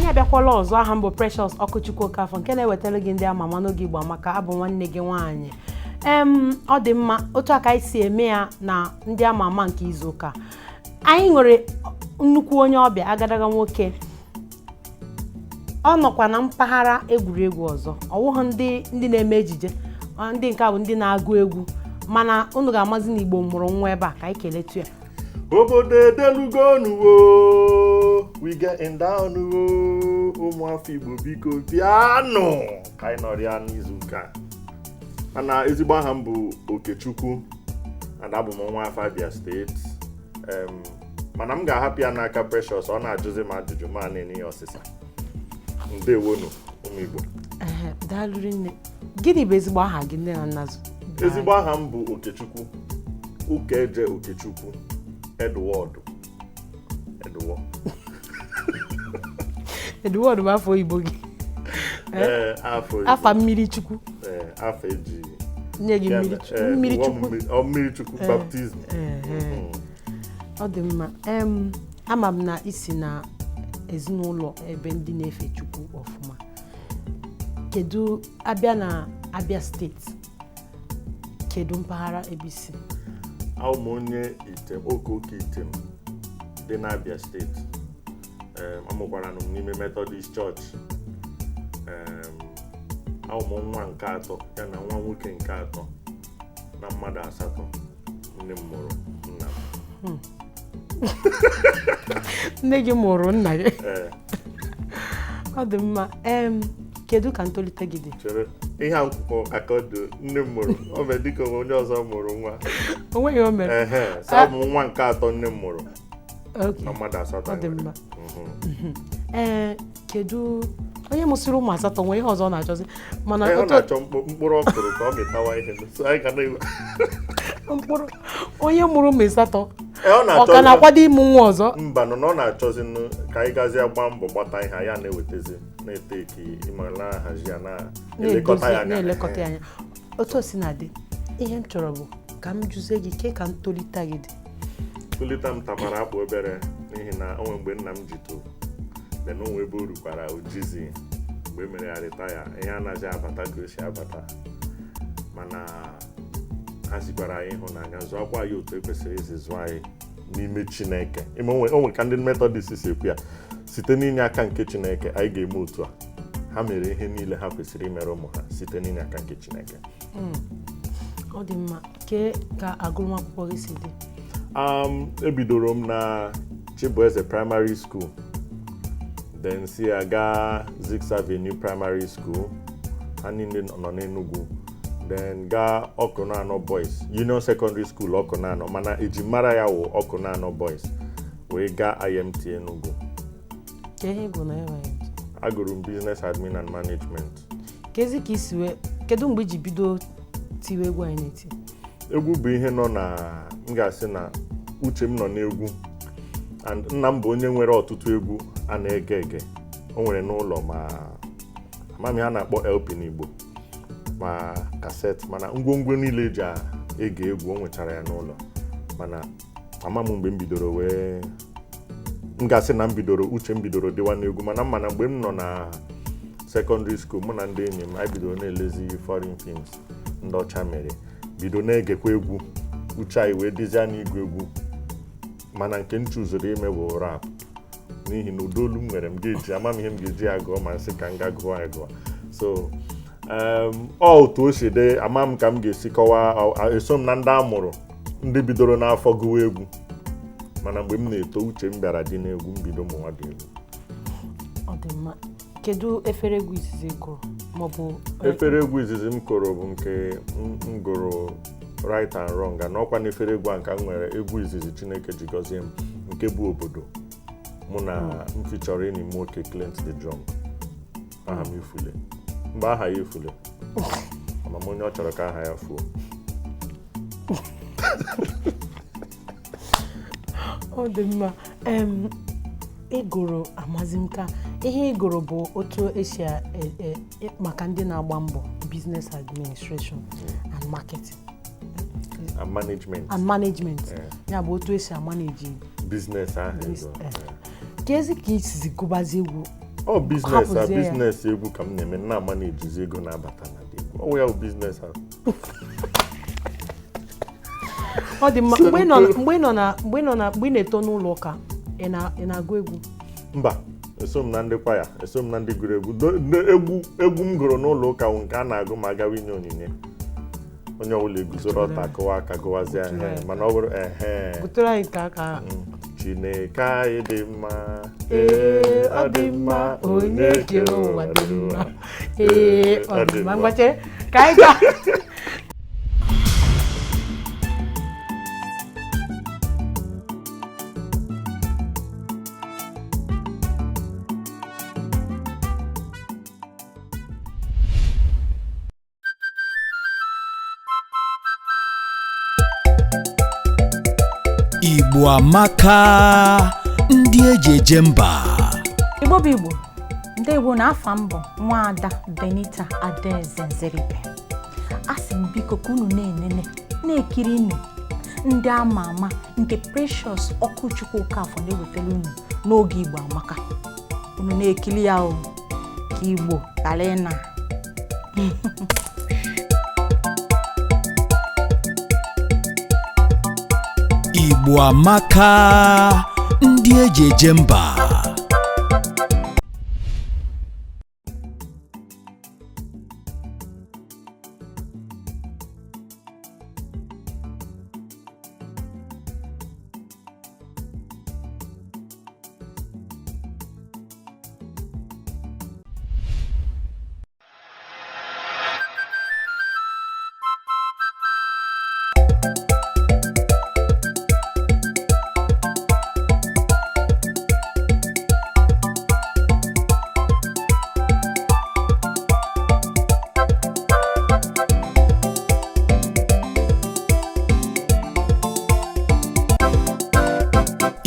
Anyị abịakwala ọzọ. Aha m bụ Precious Ọkụchukwu Okafọ, nke na-ewetara gị ndị ama ama n'oge Igbo Amaka. Abụ nwanne gị nwaanyị. Ọ dị mma. Otu a ka anyị si eme ya na ndị ama ama nke izu ụka. Anyị nwere nnukwu onye ọbịa, agadaga nwoke. Ọ nọkwa na mpaghara egwuregwu ọzọ. Ọ wụghị ndị na-eme ejije, ndị nke a bụ ndị na-agụ egwu, mana unu ga-amazi na Igbo mụrụ nwa ebe a. Ka anyị keletu ya. Obodo edelugonuwo, we getting down o. Ụmụafọ Igbo, biko bịanụ ka anyị nọrịa n'izuụka. Mana ezigbo aha m bụ Okechukwu and abụ m nwa afọ Abia Steeti. Mana m ga-ahapụ ya n'aka Precious. Ọ na-ajụzi m ajụjụ ma na-enye ya ọsịsa. Ndewonu, ụmụ Igbo. Ehe, daalụ rinne. Gịnị bụ ezigbo aha gị, nne na nna Ezigbo aha m bụ Okechukwu Ụkaeje Okechukwu Edward Edward. Edward bụ afọ oyibo gị? Ee, afọ Igbo. Afa mmiri Chukwu? Ee, afọ eji nye gị mmiri Chukwu, mmiri wụọ Chukwu. Ọ mmiri Chukwu, baptism. Ọ dị mma. Ama m na isi na ezinụlọ ebe ndị na-efe Chukwu ọfụma. Kedu, abịa na Abia Steeti, kedu mpaghara ebe isi? Abụ m onye Item, Okooko Item dị n'Abia Steeti. Amụkwara m n'ime Methodist Church. Abụ m nwa nke atọ, ya na nwa nwoke nke atọ na mmadụ asatọ nne m mụrụ nna m. Nne gị mụrụ nna gị? Ee. Ọ dị mma. Kedu ka ntolite gị dị? Chere, ihe a nkwụkwọ akọdo nne m mụrụ, o mere dịka onye ọzọ mụrụ nwa. O nweghị o mere. Ehe, so abụ m nwa nke atọ nne m mụrụ na mmadụ asatọ Ọ dị anyị nwere. mma. Ee, kedu onye mụsịrị ụmụ asatọ nwee ihe ọzọ ọ na-achọzi mana Ee, ọ otu na-achọ mkpụrụ ọ kụrụ ka ọ mịtawa ihe, so anyị ga na Mkpụrụ onye mụrụ ụmụ asatọ Ee, ọ ọ na-achọ ka na-akwado ịmụ nwa ọzọ? Mba, nọ na ọ na-achọzi nụ ka anyị gazie gbaa mbọ gbata ihe ya na-ewetezi na-ete eke ịma na-ahazi ya, na-elekọta ya anya. Na-elekọta ya anya. Otu o si na-adị, ihe m chọrọ bụ ka m jụzie gị ke ka ntolite gị dị. Ntolite m takwara akpụ obere, n'ihi na o nwe mgbe nna m jito, then o nwe ebe o rukwara ojizi mgbe e mere ya retire, ihe anaghị abata ka o si abata, mana ha zikwara anyị ịhụnanya, zụọkwa anyị otu ekwesịrị isi zụọ anyị n'ime Chineke. Ime onwe ka ndị Methodist si ekwu ya, site n'inye aka nke Chineke anyị ga-eme otu a. Ha mere ihe niile ha kwesịrị imere ụmụ ha site n'inye aka nke Chineke. Ọ dị mma. Ke ka agụmakwụkwọ gị si dị? Ebidoro m na Chibueze Primary School, then si ya gaa Zix Avenue Primary School, ha niile nọ n'Enugu, then gaa Ọkụnanọ Boys Union Secondary School, Ọkụnanọ, mana eji mara ya wụ Ọkụnanọ Boys, wee gaa IMT Enugu. Ka ihe gụ na ya? Agụrụ m Business Admin and Management. Kezi ka isi wee, kedu mgbe iji bido tiwe egwu anyị na-eti? Egwu bụ ihe nọ na m ga-asị na uche m nọ n'egwu, and nna m bụ onye nwere ọtụtụ egwu a na-ege ege. O nwere n'ụlọ, ma amam ihe a na-akpọ LP n'Igbo, ma cassette, mana ngwongwo niile eji ege egwu, o nwechara ya n'ụlọ. Mana ama m mgbe m bidoro wee, m ga-asị na m bidoro, uche m bidoro dịwa n'egwu, mana mgbe m nọ na secondary school, mụ na ndị enyi m, anyị bidoro na-elezi foreign films ndị ọcha mere, bido na-egekwa egwu, uche anyị wee dịzịa n'igwu egwu. Mana nke m chụzuru ime bụ rap, n'ihi na ụda olu m nwere, m ga-eji ama m ihe m ga-eji ya gụọ, ma nsị ka m ga gụọ ya gụọ. So ọ otu o si dị, ama m ka m ga-esi kọwaa. Eso m na ndị a mụrụ, ndị bidoro n'afọ gụwa egwu, mana mgbe m na-eto, uche m bịara dị n'egwu, m bido mụnwa dị egwu. Ọ dị mma. Kedu efere egwu izizi ị gụrụ maọbụ? Efere egwu izizi m kụrụ bụ nke m gụrụ Right and Wrong, and ọkwa na efere egwu a nka m nwere egwu izizi Chineke ji gọzie m, nke bụ Obodo, mụ na m feature enyi m nwoke Clint the Drunk. Aha m ifule mgbe aha ya efule, ama m onye ọ chọrọ ka aha ya fuo. Ọ dị mma. Ị gụrụ, amazi m ka ihe ị gụrụ bụ otu esi maka ndị na-agba mbọ, Business Administration and Marketing. And Management. And Management. Ya bụ otu esi amanage business ahụ ego. Ka ezi ka isizi gụbazi egwu? Ọ business a. Hapụzie ya. Business egwu ka m na-eme, na-ama na-ejizi ego na-abata na dị egwu. Ọ wụ ya bụ business ahụ. Ọ dị mma. Mgbe ị nọ mgbe ị nọ na mgbe ị nọ na mgbe ị na-eto n'ụlọ ụka, ị na-agụ egwu? Mba, eso m na ndị kwaya, eso m na ndị gụrụ egwu. Egwu m gụrụ n'ụlọ ụka wụ nke a na-agụ ma gawa inye onyinye. Onye ọbụla eguzoro ọtọ, akụwa aka, gụwazie. Ehe, mana ọ bụrụ ehe. Butere anyị nke aka. Chineke anyị dị mma. Ee, ọ dị mma, onye kere ụwa dị mma. Ee, ọ dị mma. Ngwa, chere ka anyị gaa. Igbo amaka, ndị eji eje mba. Igbo bụ Igbo, ndewo. Na afa m bụ Nwaada Benita Adaeze Nzeribe. A sị m, biko, ka unu na-enene, na-ekiri unu ndị ama ama nke Precious Ọkụchukwu Okafọ na-ewetara unu n'oge Igbo Amaka. Unu na-ekiri ya o, ka Igbo ghara ịna. Igbo amaka, ndị eji eje mba.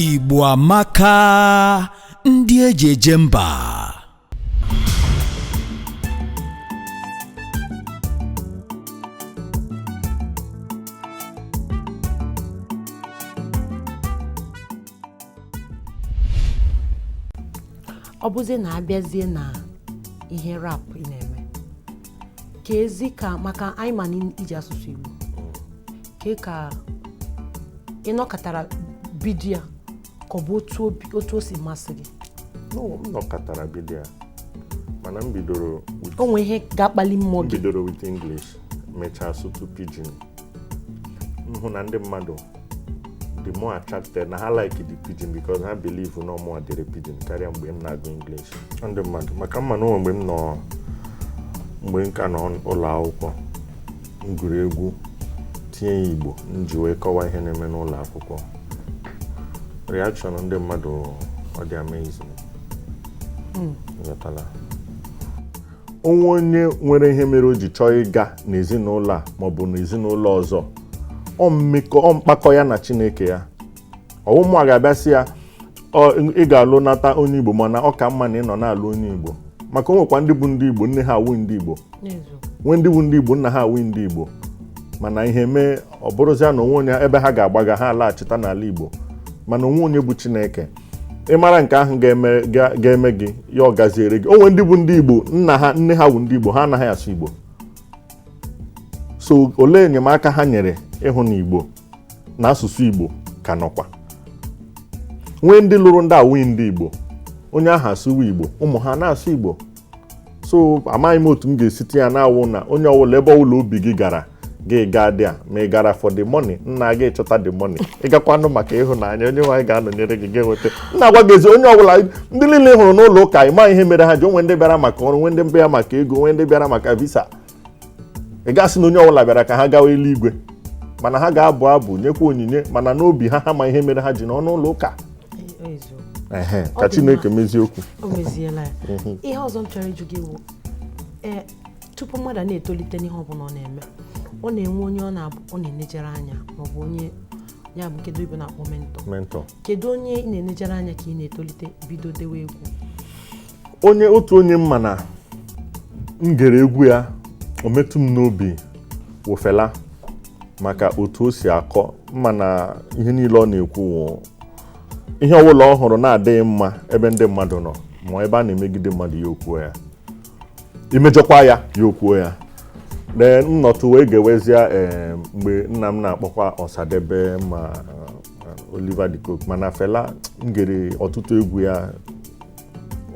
Igbo amaka, ndị eji eje mba. Ọ bụzie na abịazie na ihe rap ị na-eme, ka ezi ka maka anyị ma na iji asụsụ Igbo, ka ị nọkọtara bido ya, ka ọ bụ otu o si masị gị? No, m nọkọtara bido ya, mana m bidoro with O nwee ihe ga-akpali mmụọ m gị? Bidoro with English, mechaa sụtụ pidgin. M hụ na ndị mmadụ dị more attracted na ha like the pidgin because ha believe na ọmụa dere pidgin karịa mgbe m na-agụ English. Ndị mmadụ maka mma na o nwere mgbe m nọ, mgbe m ka nọ ụlọ akwụkwọ, m gụrụ egwu tinye ya Igbo m ji wee kọwaa ihe na-eme n'ụlọ akwụkwọ. Reaction ndị mmadụ, ọ dị amazing. Ghọtala? Onwe onye nwere ihe mere o ji chọọ ịga n'ezinụlọ a maọbụ n'ezinụlọ ọzọ, ọ mmekọ, ọ mkpakọ ya na Chineke ya. Ọwụ mụ a ga-abịa sị ya ị ga-alụ nata onye Igbo, mana ọ ka mma na ị nọ na-alụ onye Igbo, maka o nwekwa ndị bụ ndị Igbo, nne ha awụ ndị Igbo. N'eziokwu. Nwee ndị bụ ndị Igbo, nna ha awụ ndị Igbo, mana ihe mee ọ bụrụzia na onwe onye ebe ha ga-agbaga, ha alaghachita n'ala Igbo. Mana onwe onye bụ Chineke, ịmara nke ahụ ga-eme gị ya, ọ gaziere gị. Onwe ndị bụ ndị Igbo, nna ha, nne ha bụ ndị Igbo, ha anaghị asụ Igbo. So olee enyemaka ha nyere ịhụ na Igbo na asụsụ Igbo ka nọkwa? Nwee ndị lụrụ ndị awụghị ndị Igbo, onye ahụ asụwa Igbo, ụmụ ha na-asụ Igbo. So amaghị m otu m ga-esi tinye ya na-awụ na onye ọbụla, ebe ọbụla obi gị gara, gị gaa dị a. Ma ị gara for the money, nna gị chọta the money. Ị gakwanụ maka ịhụnanya, onye nwaanyị ga-anọnyere gị, ga-enweta. Nna agwa gị ezi, onye ọbụla, ndị niile ị hụrụ n'ụlọ ụka, ị ma ihe mere ha ji. Onwe ndị bịara maka ọrụ, nwee ndị bịara maka ego, nwee ndị bịara maka visa. Ị gasị na onye ọbụla bịara ka ha gawa eluigwe, mana ha ga-abụ abụ, nyekwa onyinye, mana n'obi ha, ha ma ihe mere ha ji nọ n'ụlọ ụka. Eziokwu. Ehe, Ọ ka dị Chineke mma. mezie okwu. O meziela ya. Ihe ọzọ m chọrọ ịjụ gị wụ, ee, tupu mmadụ a na-etolite n'ihe ọbụla ọ na-eme, ọ na-enwe onye ọ na-abụ ọ na-enejere anya, maọbụ onye ya bụ kedu ibe na-akpọ mentor. Mentor. Kedu onye ị na-enejere anya ka ị na-etolite, bido dewe egwu? Onye, otu onye m ma na m gere egwu ya, o metụ m n'obi, wụ Fela, maka otu o si akọ mma na ihe niile ọ na-ekwu wụ ihe ọbụla ọ hụrụ na-adịghị mma ebe ndị mmadụ nọ. Ma ebe a na-emegide mmadụ, ya okwuo ya. Imejọkwa ya, ya okwuo ya. Then m nọtụ wee gewezie, mgbe nna m na-akpọkwa Ọsadebe ma Oliver De Coque, mana Fela, m gere ọtụtụ egwu ya.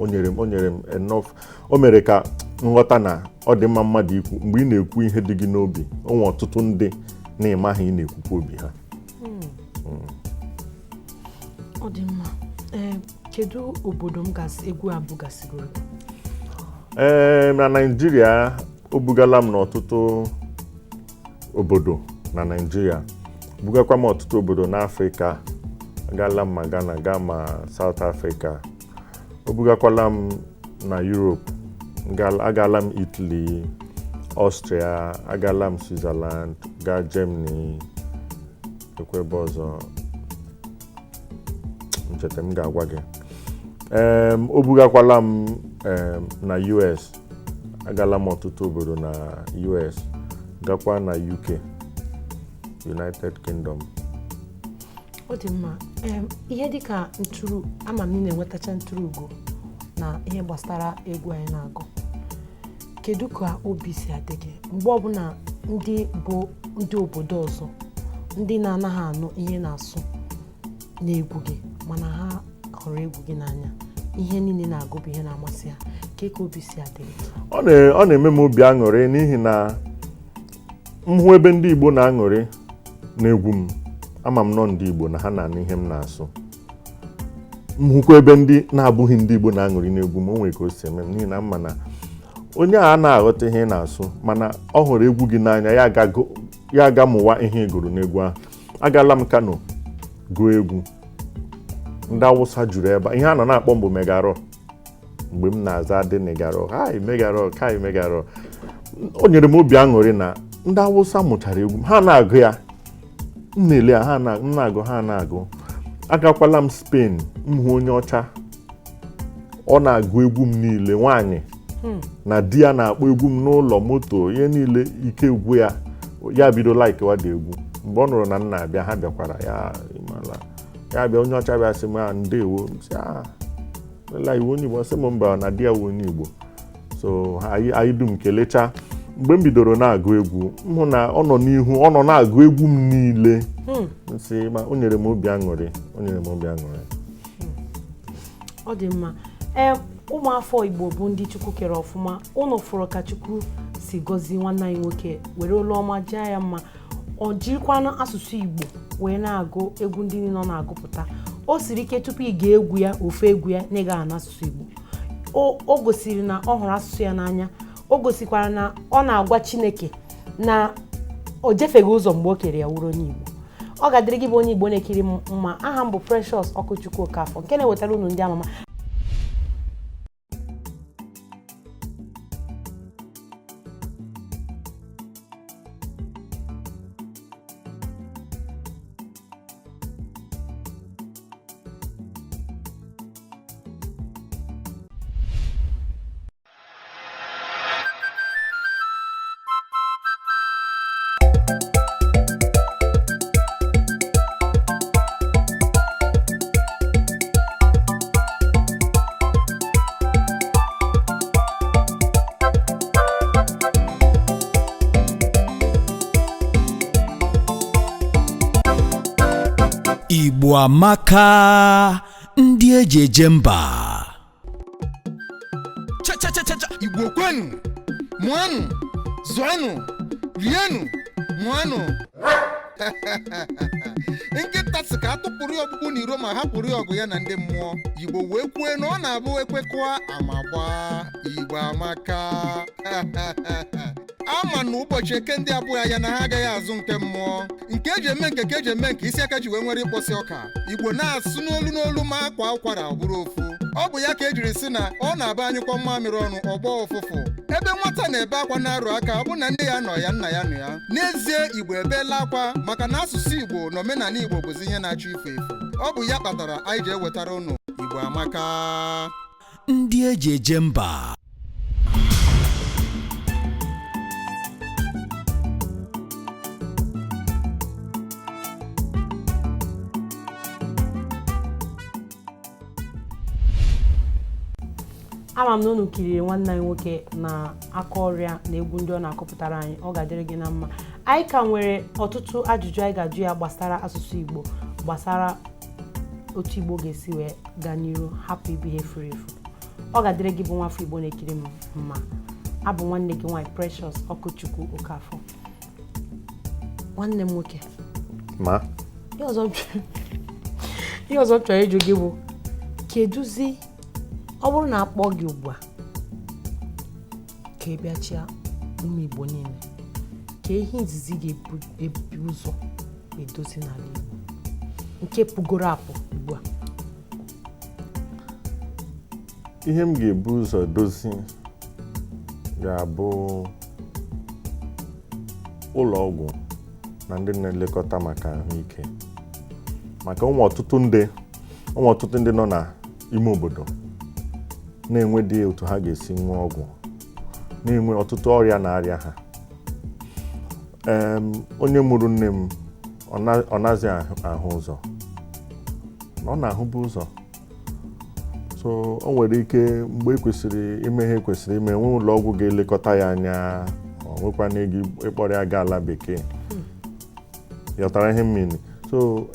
O nyere m enough. O mere ka nghọta na ọ dị mma mmadụ ikwu mgbe ị na-ekwu ihe dị gị n'obi. O nwe ọtụtụ ndị na-ịmaghị ị na-ekwukwa obi ha. Ọ dị mma. Ee, kedu obodo m gasị egwu a bugasigoro? Ee, na Naịjirịa, o bugala m n'ọtụtụ obodo na Naịjirịa, bugakwa m ọtụtụ obodo n'Afrịka. Agaala m ma Ghana, gaa ma South Africa. O bugakwala m na Europe. Agaala m Italy, Austria, agaala m Switzerland, gaa Germany, ekwe ebe ọzọ ncheta m ga-agwa gị. O bugakwala m na US. Agala m ọtụtụ obodo na US, gakwa na UK, United Kingdom. Ọ dị mma. Ihe dịka ntụrụ, ama m na ị na-enwetacha ntụrụ ugo na ihe gbasara egwu anyị na-agụ. Kedu ka obi si adị gị mgbe ọbụla ndị bụ ndị obodo ọzọ, ndị na-anaghị anụ ihe na-asụ n'egwu gị, mana ha hụrụ egwu gị n'anya, ihe niile na-agụ bụ ihe na-amasị ha? Ka obi si adị gị? Ọ na-eme m obi aṅụrị, n'ihi na m hụ ebe ndị Igbo na-aṅụrị n'egwu m, ama m nọ ndị Igbo na ha na-anụ ihe m na-asụ. M hụkwa ebe ndị na-abụghị ndị Igbo na-aṅụrị n'egwu m, o nwere ka o si eme m, n'ihi na mma na onye a na-aghọta ihe ị na-asụ, mana ọ hụrụ egwu gị n'anya, ya aga mụwa ihe ị gụrụ n'egwu ahụ. Agala m Kano gụọ egwu, ndị Awụsa juru ebe a. Ihe a nọ na-akpọ m bụ Megaro. Mgbe m na-aza dị Megaro, hai Megaro, kai Megaro, o nyere m obi aṅụrị na ndị Awụsa mụchara egwu m, ha na-agụ ya. M na-ele ya, ha na m na-agụ, ha na-agụ. Agakwala m Spain, m hụ onye ọcha, ọ na-agụ egwu m niile. Nwaanyị na di ya na-akpọ egwu m n'ụlọ, moto, ihe niile, ike egwu ya, ya bido likewa dị egwu. Mgbe ọ nụrụ na m na-abịa, ha bịakwara ya ịmala ya bịa. Onye ọcha bịa sị m, "Ah, ndewo." M sị, "Ah, lela iwu onye Igbo." Sị m mba, na di ya wụ onye Igbo. So anyị dum kelechaa. Mgbe m bidoro na-agụ egwu, m hụ na ọ nọ n'ihu, ọ nọ na-agụ egwu m niile. M sị ma o nyere m obi aṅụrị, o nyere m obi aṅụrị. Ọ dị mma. Ee, ụmụafọ Igbo bụ ndị Chukwu kere ọfụma. Unu fụrụ ka Chukwu si gọzie nwanne anyị nwoke, were olu ọma jaa ya mma. Ọ jirikwanụ asụsụ Igbo wee na-agụ egwu ndị niile ọ na-agụpụta. O siri ike tupu ị ga-egwu ya ofe egwu ya na ịga n'asụsụ Igbo. O gosiri na ọ hụrụ asụsụ ya n'anya. O gosikwara na ọ na-agwa Chineke na o jefeghị ụzọ mgbe o kere ya wuru onye Igbo. Ọ ga-adịrị gị bụ onye Igbo na-ekiri m mma. Aha m bụ Precious Ọkụchukwu Okafọ, nke na-ewetara unu ndị amama. Igbo amaka, ndị eji eje mba. Cha cha cha cha cha! Igbo kwenu, mụanụ, zụanụ, rienụ, mụanụ. Nkịta sị ka atụpụrụ ya ọkpụkpụ n'iro ma hapụrụ ya ọgụ ya na ndị mmụọ. Igbo wee kwue na ọ na-abụ ekwekọa ama gbaa. Igbo amaka. Ama na ụbọchị Eke ndị abụghị ya na ha agaghị azụ nke mmụọ, nke eji eme nke ka eji eme nke isi aka ji wee nwere ịkpọsị ọka. Igbo na-asụ n'olu n'olu, ma akwa ụkwara ọ bụrụ ofu. Ọ bụ ya ka ejiri sị na ọ na-aba anyụkọ mmamịrị ọnụ ọgbọ ụfụfụ. Ebe nwata na-ebe akwa na-arụ aka, ọ bụ na nne ya nọ ya, nna ya nọ ya. N'ezie, Igbo ebeela akwa maka na asụsụ Igbo na omenala Igbo bụzi ihe na-achọ ifu efu. Ọ bụ ya kpatara anyị ji ewetara ụnụ Igbo amaka. Ndị eji eje mba. Ama m na unu kiriri nwanne anyị nwoke na aka ọrịa na egwu ndị ọ na-akọpụtara anyị. Ọ ga-adịrị gị na mma. Anyị ka nwere ọtụtụ ajụjụ anyị ga-ajụ ya gbasara asụsụ Igbo, gbasara otu Igbo ga-esi wee gaa n'iru, hapụ ibu ihe furu efu. Ọ ga-adịrị gị bụ nwafọ Igbo na-ekiri m mma. Abụ nwanne gị nwaanyị Precious Ọkụchukwu Okafọ. Nwanne m nwoke, ma ihe ọzọ m chọrọ ịjụ gị bụ, kedụzi ọ bụrụ na akpọ gị ugbu a ka ị bịa chịa ụmụ Igbo niile, ka ihe izizi ga-ebu ụzọ edozi n'ala Igbo nke pụgoro apụ ugbu a? Ihe m ga-ebu ụzọ dozi ga-abụ ụlọ ọgwụ na ndị na-elekọta maka ahụike, maka ụmụ ọtụtụ ndị nọ n'ime obodo na-enwedị otu ha ga-esi nwee ọgwụ, na-enwe ọtụtụ ọrịa na-arịa ha. Onye mụrụ nne m, ọ naghị ahụ ụzọ, na ọ na-ahụbu ụzọ, so o nwere ike mgbe e kwesịrị ime ihe kwesịrị ime, nwee ụlọ ọgwụ ga-elekọta ya anya, ọ nwekwana ego ịkpọrọ ya gaa ala bekee. Ghọtara ihe mmiri? So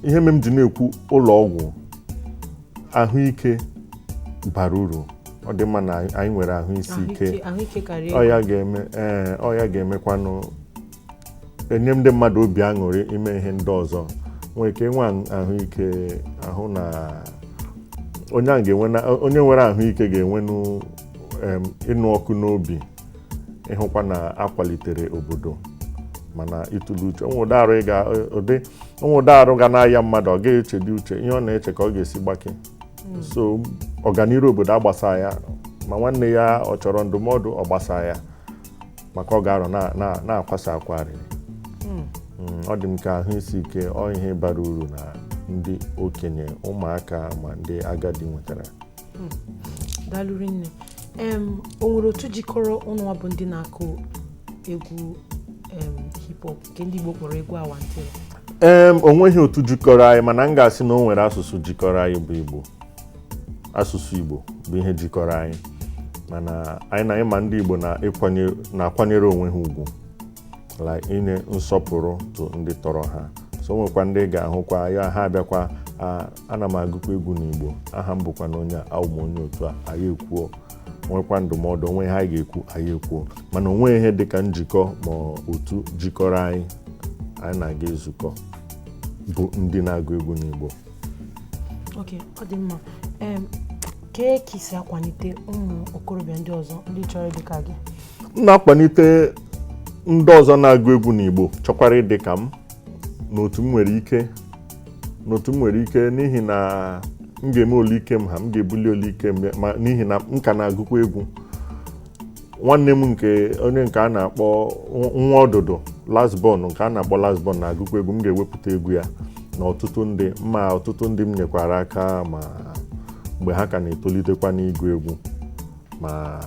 ihe mere m ji na-ekwu ụlọ ọgwụ, ahụike bara uru. Ọ dị mma na anyị nwere ahụ isi ike. Ahụike karịa. Ọ ya ga-eme, ee, ọ ya ga-emekwanụ enye ndị mmadụ obi aṅụrị ime ihe ndị ọzọ. Nwere ike enwe ahụike ahụ na onye ahụ ga-enwe onye nwere ahụike ga-enwenụ ịnụ ọkụ n'obi ịhụkwa na akwalitere obodo. Mana ịtụle uche, onwe ụdị arụ ị ga ụdị onwe ụdị arụ ga na-aya mmadụ, ọ gaghị echedi uche. Ihe ọ na-eche ka ọ ga-esi gbake. So ọganiru obodo agbasa ya, ma nwanne ya ọ chọrọ ndụmọdụ, ọ gbasa ya, maka ọ ga-arọ na-akwasa akwa arịrị. Ọ dị m ka ahụ isi ike ọ ihe bara uru na ndị okenye, ụmụaka ma ndị agadi nwetara. Daalụ rinne. O nwere otu jikọrọ ụnụ bụ ndị na-akụ egwu hip hop nke ndị Igbo kpọrọ egwu awantịrị? O nweghị otu jikọrọ anyị, mana m ga-asị na o nwere asụsụ jikọrọ anyị bụ Igbo. Asụsụ Igbo bụ ihe jikọrọ anyị, mana anyị na ịma ndị Igbo na-akwanyere onwe ha ugwu, like inye nsọpụrụ to ndị tọrọ ha. So o nwekwa ndị ga-ahụkwa ya, ha abịakwa, "Ana m agụkwa egwu n'Igbo, aha m bụkwa na onye a, awụ m onye otu a." Anyị ekwuo, nwekwa ndụmọdụ onwe ha anyị ga-ekwu, anyị ekwuo. Mana onwe ihe dịka njikọ ma otu jikọrọ anyị, anyị na-aga ezukọ bụ ndị na-agụ egwu n'Igbo. Ok, ọ dị mma. Kee ka isi akwalite ụmụ okorobịa ndị ọzọ ndị chọrọ ịdị ka gị? M na-akwalite ndị ọzọ na-agụ egwu n'Igbo chọkwara ịdị ka m n'otu m nwere ike, n'ihi na m ga-eme ole ike m ha, m ga-ebuli ole ike m ma, n'ihi na m ka na-agụkwa egwu. Nwanne m nke onye nke a na-akpọ nwa ọdụdụ, last born, nke a na-akpọ last born, na-agụkwa egwu. M ga-ewepụta egwu ya na ọtụtụ ndị ma ọtụtụ ndị m nyekwara aka ma mgbe ha ka na-etolitekwa n'ịgụ egwu, ma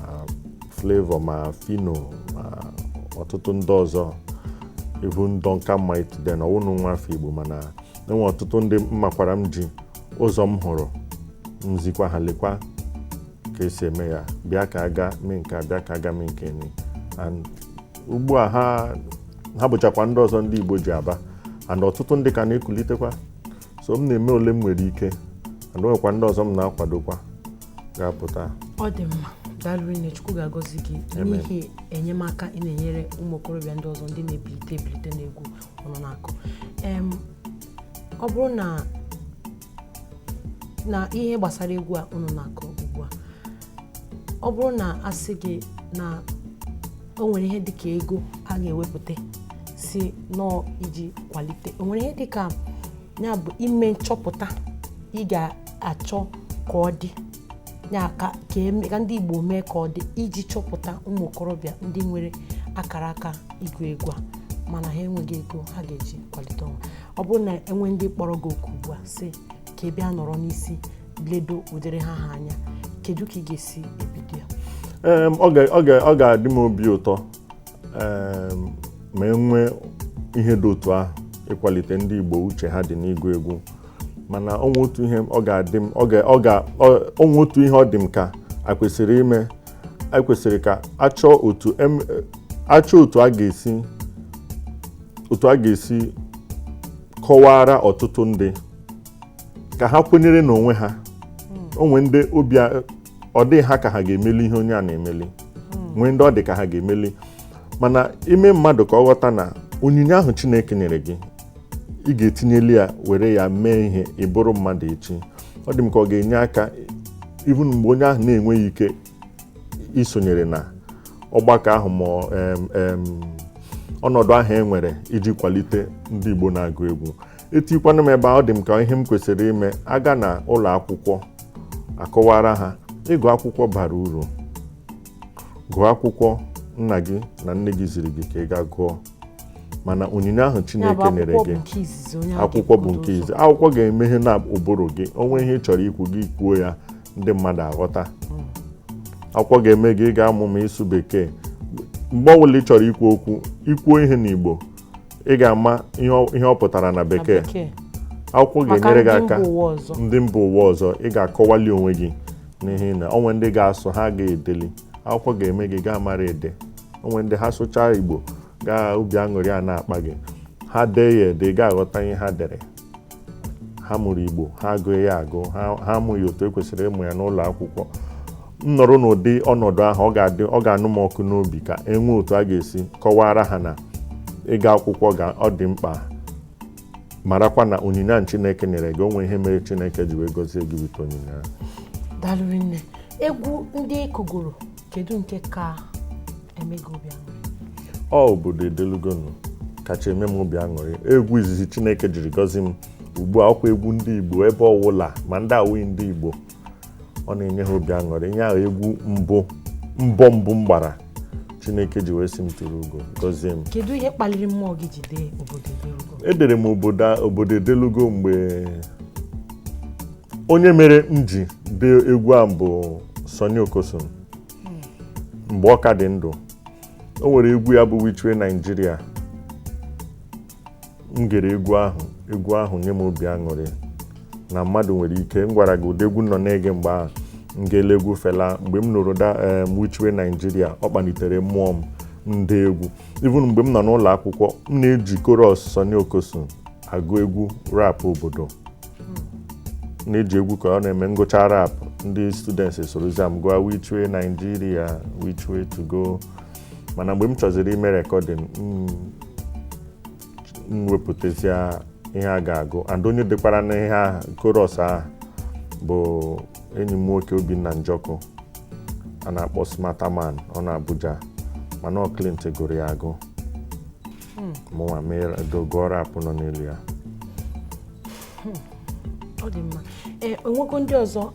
Flavour, ma Fino, ma ọtụtụ ndị ọzọ, even Duncan Mighty then, ọwụnụ nwa afọ Igbo. Mana enwe ọtụtụ ndị m makwara m ji ụzọ m hụrụ nzikwa ha, lekwa ka esi eme ya, bịa ka aga mee nke a, bịa ka aga mee nke ni. And ugbu a ha bụchakwa ndị ọzọ ndị Igbo ji aba, and ọtụtụ ndị ka na-ekulitekwa. So m na-eme ole m nwere ike, and o nwekwa ndị ọzọ m na-akwadokwa ga-apụta. Ọ dị mma, daalụ rinne. Chukwu ga-agọzi gị Amen. n'ihi enyemaka ị na-enyere ụmụ okorobịa ndị ọzọ ndị na-ebilite ebilite n'egwu ụnụ na-akụ. Ọ bụrụ na ihe gbasara egwu a unu na-akụ ugbu a, ọ bụrụ na asị gị na o nwere ihe dịka ego a ga-ewepụta si nọọ iji kwalite, o nwere ihe dịka ya bụ ime nchọpụta ị ga-achọ ka ọ dị ya ka ndị Igbo mee ka ọ dị iji chọpụta ụmụ okorobịa ndị nwere akara aka ịgụ egwu a mana ha enweghị ego ha ga-eji kwalite onwe, ọ bụrụ na enwe ndị kpọrọ gị oku ugbu a sị ka ị bịa nọrọ n'isi ledo ụdịrị ha anya, kedu ka ị ga-esi ebido ya? Ọ ga-adị m obi ụtọ ma e nwee ihe dị otu ahụ ịkwalite ndị Igbo uche ha dị n'ịgụ egwu. Mana onwe otu ihe ọ ga-adị m ọ ga ọ ga ọ- onwe otu ihe ọ dị m ka Akwesịrị ime, ekwesịrị ka achọọ otu achọọ otu a ga-esi kọwara ọtụtụ ndị ka ha kwenyere n'onwe ha. Onwe ndị obi ọ dịghị ha ka ha ga-emeli ihe onye a na-emeli, nwee ndị ọ dị ka ha ga-emeli. Mana ime mmadụ ka ọ ghọta na onyinye ahụ Chineke nyere gị, ị ga-etinyeli ya, were ya mee ihe, ị bụrụ mmadụ echi. Ọ dị m ka ọ ga-enye aka, even mgbe onye ahụ na-enweghị ike isonyere na ọgbakọ ahụ ma em, em, ọnọdụ ahụ e nwere iji kwalite ndị Igbo na-agụ egwu. Etikwana m ebe a, ọ dị m ka ihe m kwesịrị ime, aga na ụlọ akwụkwọ akọwara ha ịgụ akwụkwọ bara uru. Gụọ akwụkwọ nna gị na nne gị ziri gị ka ị gaa gụọ, mana onyinye ahụ Ya bụ Chineke nyere akwụkwọ gị. Bụ nke izizi onye ahụ Akwụkwọ bụ ga-ebugodo nke ụzọ. izizi. Akwụkwọ ga-emeghe na ụbụrụ gị, onwe ihe ị chọrọ ikwu, gị kwuo ya, ndị mmadụ aghọta. Akwụkwọ ga-eme gị, ị ga-amụ ma ịsụ Bekee. Mgbe ọbụla ị chọrọ ikwu okwu, ikwuo ihe n'Igbo, ị ga-ama ihe ọ pụtara na Na Bekee. Bekee. Akwụkwọ Maka ga-enyere gị ndị aka. mba ụwa ọzọ. Ndị mba ụwa ọzọ, ị ga-akọwali onwe gị n'ihi na onwe ndị ga-asụ, ha ga-edeli. Akwụkwọ ga-eme gị gaa mara ede. Onwe ndị ha sụchaa Igbo, gaa obi aṅụrị a na-akpa gị. Ha dee ya ede, ị ga-aghọta ihe ha dere. Ha mụrụ Igbo, ha agụghị ya agụ, ha amụghị otu e kwesịrị ịmụ ya n'ụlọ akwụkwọ. M nọrọ n'ụdị ọnọdụ ahụ, ọ ga-adị, ọ ga-anụ m ọkụ n'obi ka e nwee otu a ga-esi kọwara ha na ịga akwụkwọ ga ọ dị mkpa, marakwa na onyinye a Chineke nyere gị, o nwee ihe mere Chineke ji wee gọzie gị wite onyinye ahụ. Daalụ nne. Egwu ndị ị kụgoro, kedu nke ka eme gị obi aṅụrị? Ọ Obodo Edelugonu kacha eme m obi aṅụrị. Egwu izizi Chineke jiri gọzi m ugbu a, ọkwa egwu ndị Igbo. Ebe ọwụla ma ndị awụghị ndị Igbo, ọ na-enye ha obi aṅụrị. Ihe ahụ egwu mbụ mbọ mbụ m gbara, Chineke ji wee sị m tụrụ ugo, gọzie m. Kedu ihe kpaliri mmụọ gị ji dee Obodo Edelugo? Edere m Obodo Edelugo mgbe onye mere m ji dee egwu a bụ Sonny Okosun, mgbe ọ ka dị ndụ. O nwere egwu ya bụ Which Way Nigeria. M gere egwu ahụ, egwu ahụ nye m obi aṅụrị na mmadụ nwere ike. M gwara gị ụdị egwu m nọ na-ege mgbe ahụ. M ga-ele egwu Fela. Mgbe m nụrụ da Which Way Nigeria, ọ kpalitere mmụọ m m dee egwu. Even mgbe m nọ n'ụlọ akwụkwọ, m na-eji chorus Sonny Okosun agụ egwu rap obodo, na-eji egwu ka ọ na-eme ngụcha rap, ndị students esorozia m gụọ "Which way Nigeria, which way to go". Mana mgbe m chọziri ime recording, m wepụtazia ihe a ga-agụ, and onye dekwara n'ihe ahụ chorus ahụ bụ enyi m nwoke Obinna Njọkụ a na-akpọ Smarterman. Ọ na Abuja, mana ọ Clint gụrụ ya agụ, mụnwa mee gụọ rap nọ n'elu ya. Ọ dị mma. Ee, onwego ndị ọzọ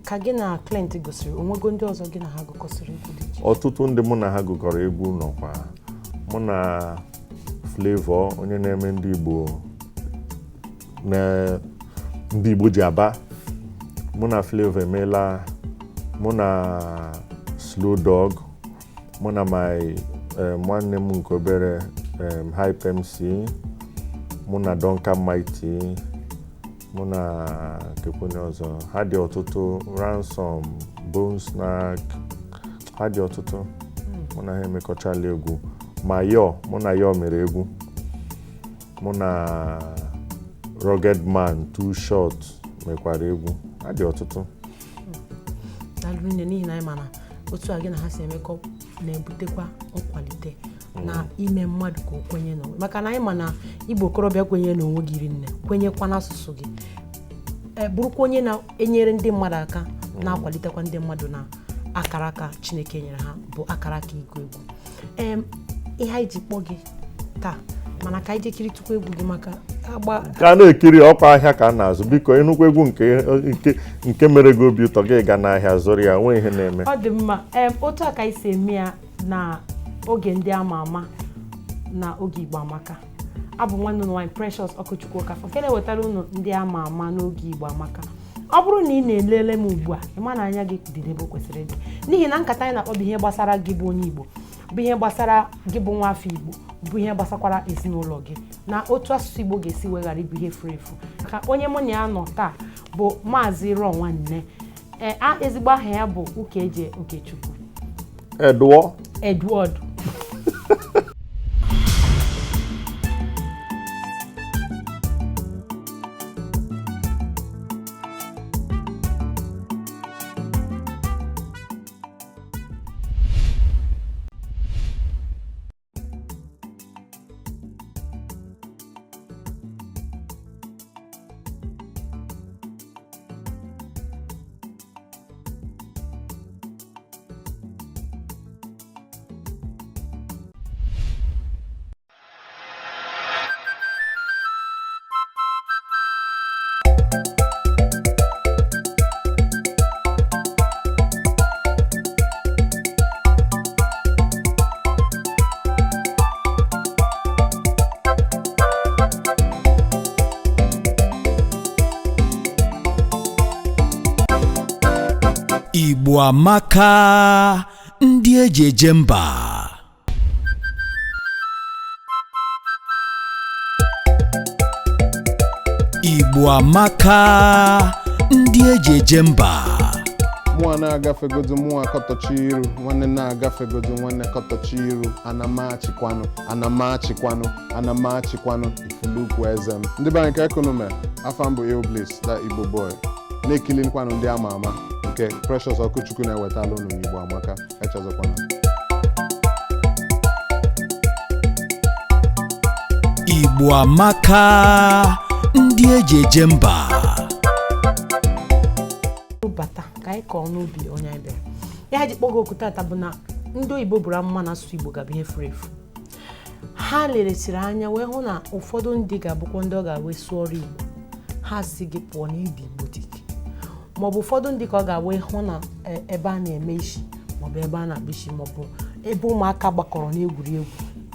ka gị na Clint gosiri? Onwego ndị ọzọ gị na ha gụkọsịrị egwu dị iche? Ọtụtụ ndị mụ na ha gụkọrọ egwu nọkwa. Mụ na Flavour, onye na-eme ndị Igbo na ndị Igbo ji aba, mụ na Flavour emeela. Mụ na Slow Dog, mụ na my nwanne m nke obere, Hype MC, mụ na Duncan Mighty, mụ na kekwenye ọzọ. Ha dị ọtụtụ, Ransom, Bone Snack, ha dị ọtụtụ. Mụ na ha emekọchala egwu. Ma yo, mụ na yo mere egwu. Mụ na Rugged Man, Too Short mekwara egwu. Ha dị ọtụtụ. Daalụ nne, n'ihi na anyị ma na otu a gị na ha si emekọ na-ebutekwa nkwalite na ime mmadụ ka o kwenye n'onwe, maka na anyị ma na Igbo okorobịa kwenye n'onwe gị ri nne, kwenyekwa n'asụsụ gị, bụrụkwa onye na-enyere ndị mmadụ aka, na-akwalitekwa ndị mmadụ na akara aka Chineke nyere ha bụ akara aka ịgụ egwu. Ihe anyị ji kpọọ gị taa, mana ka anyị jee kiritụkwa egwu gị maka agba. Ka a na-ekiri ọkwa ahịa ka a na-azụ. Biko, ịnụkwa egwu nke mere gị obi ụtọ, gị ga n'ahịa zụrụ ya. Nwee ihe na-eme. Ọ dị mma. Otu a ka anyị si eme ya na oge ndị ama ama na oge Igbo Amaka. Abụ nwanne unu nwaanyị Precious Ọkụchukwu Okafọ nke na-ewetara unu ndị ama ama n'oge Igbo Amaka. Ọ bụrụ na ị na-elele m ugbu a, ị ma na anya gị dị n'ebe o kwesịrị ịdị, n'ihi na nkata anyị na-akpọ bụ ihe gbasara gị bụ onye Igbo, bụ ihe gbasara gị bụ nwa afọ Igbo, bụ ihe gbasakwara ezinụlọ gị na otu asụsụ Igbo ga-esi weghara ịbụ ihe furu efu. Ka onye mụ na ya nọ taa bụ Maazị Ron Nwanne. Ezigbo aha ya bụ Ukeje Okechukwu. Edward. Edward. Igbo amaka, ndị eji eje mba. Igbo amaka, ndị eji eje mba. Mụa na-agafegodu, mụa kọtọchi iru nwanne, na-agafegodu nwanne, kọtọchi iru. Anamachikwanụ, anamachikwanụ, anamachikwanụ ifulukwu eze m. Ndị be anyị, ka ekonomi afa m bụ Illbliss, that Igbo boy, na-ekilikwanụ ndị ama ama nke Precious Ọkụchukwu na-ewetala unu n'Igbo Amaka. Echezọkwana. Igbo amaka, ndị eji eje mba. Bata ka anyị kọọ n'ubi onye anyị bịara. Ya ha ji kpọgo oku tata bụ na ndị oyibo buru amụma na asụsụ Igbo ga-abụ ihe furu efu. Ha leresiri anya wee hụ na ụfọdụ ndị ga-abụkwa ndị ọ ga-awe sụọrọ Igbo, ha si gị pụọ n'ịdị Igbo dik, maọbụ ụfọdụ ndị ka ọ ga-awe hụ na ebe a na-eme isi, maọbụ ebe a na-akpụ isi, maọbụ ebe ụmụaka gbakọrọ n'egwuregwu,